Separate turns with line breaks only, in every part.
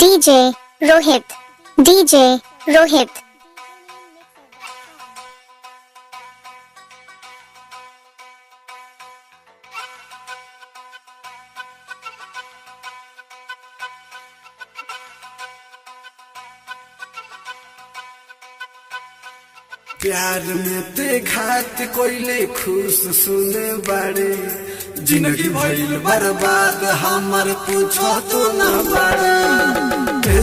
DJ Rohit, DJ Rohit.
प्यार में ते घात कोइले खुश सुने बाड़े, जिंदगी भइल बर्बाद हमर पूछो तो ना बाड़े।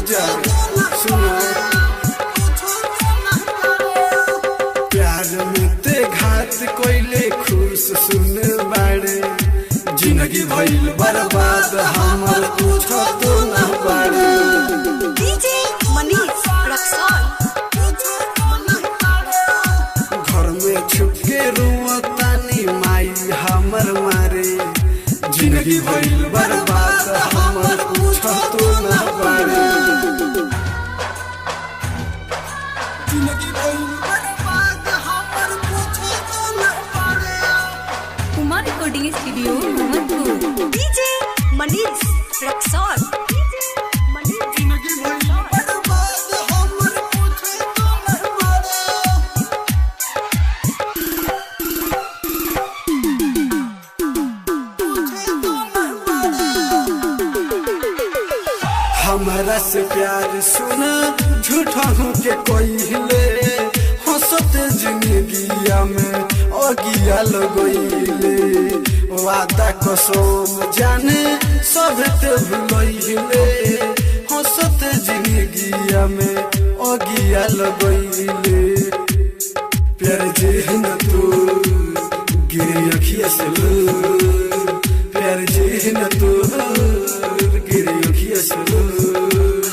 जा सुनो, प्यार में ते घात कोइले खुश सुने बाड़े, जिंदगी भइल बर्बाद हमर पूछो तो ना बाड़े।
डीजे मनीष रक्सौल।
छुपके रोतानी माई हमर मारे, जिंदगी भइल बर्बाद हमर पूछो तो ना बाड़े। जिंदगी भइल बर्बाद हमर पूछो तो ना बाड़े।
Uma recording studio Mohammadpur.
DJ Manish Raxaul.
जिंदगी भइल बर्बाद हमर पूछो तो ना बाड़े। हमरा से प्यार सुना झूठा हूँ के कोइले, हंसते जिंदगिया में अगिया लगोइले। वादा कसम जाने सब ते भुलइले, हंसते जिंदगिया में अगिया लगोइले। प्यार जेहन तू गिरी अखिया से लूर, प्यार जेहन तू गिरी अखिया से लूर।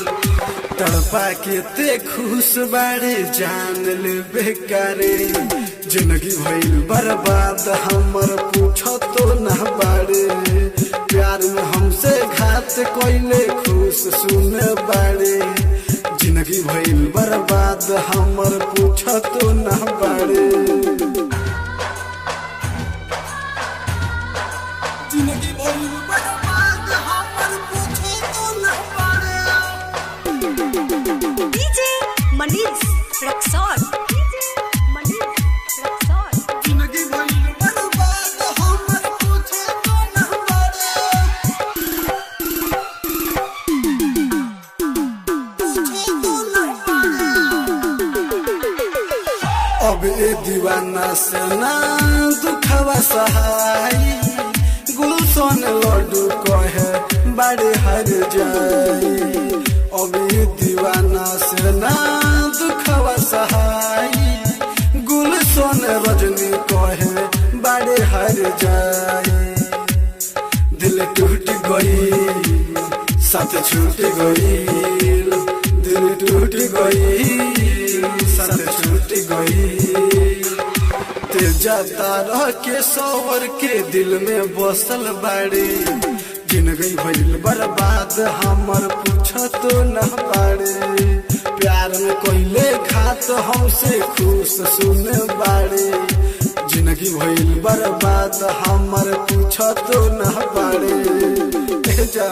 तड़पा के ते खुश बाड़े जान ले बेकारे, जिंदगी भइल बर्बाद हमर पूछो तो ना बाड़े। प्यार में हमसे घात कोइले खुश सुने बाड़े, जिंदगी भइल बर्बाद हमर पूछो तो ना बाड़े। जिंदगी भइल बर्बाद हमर पूछो तो ना बाड़े।
डीजे मनीष रक्सौल।
जिंदगी भइल बर्बाद हमर पूछो तो ना बाड़े। पूछो तो ना बाड़े। अब ए दीवाना से ना दुखवा सहाई, गुलशन लड्डू कहे बड़े हर जाई। अब ए दीवाना से ना दुखवा सहाई, गुलशन रजनी कहे बड़े हर जाई। दिल टूट गई साथ छूट गई, दिल टूट गई साथ छूट गई। तेजा तारा के सवर के दिल में बसल बाड़े, जिंदगी भइल बर्बाद हमर पूछो तो ना बाड़े। प्यार में कोइले घात हमसे खुश सुने बाड़े, जिंदगी भइल बर्बाद हमर पूछो तो ना बाड़े। जा।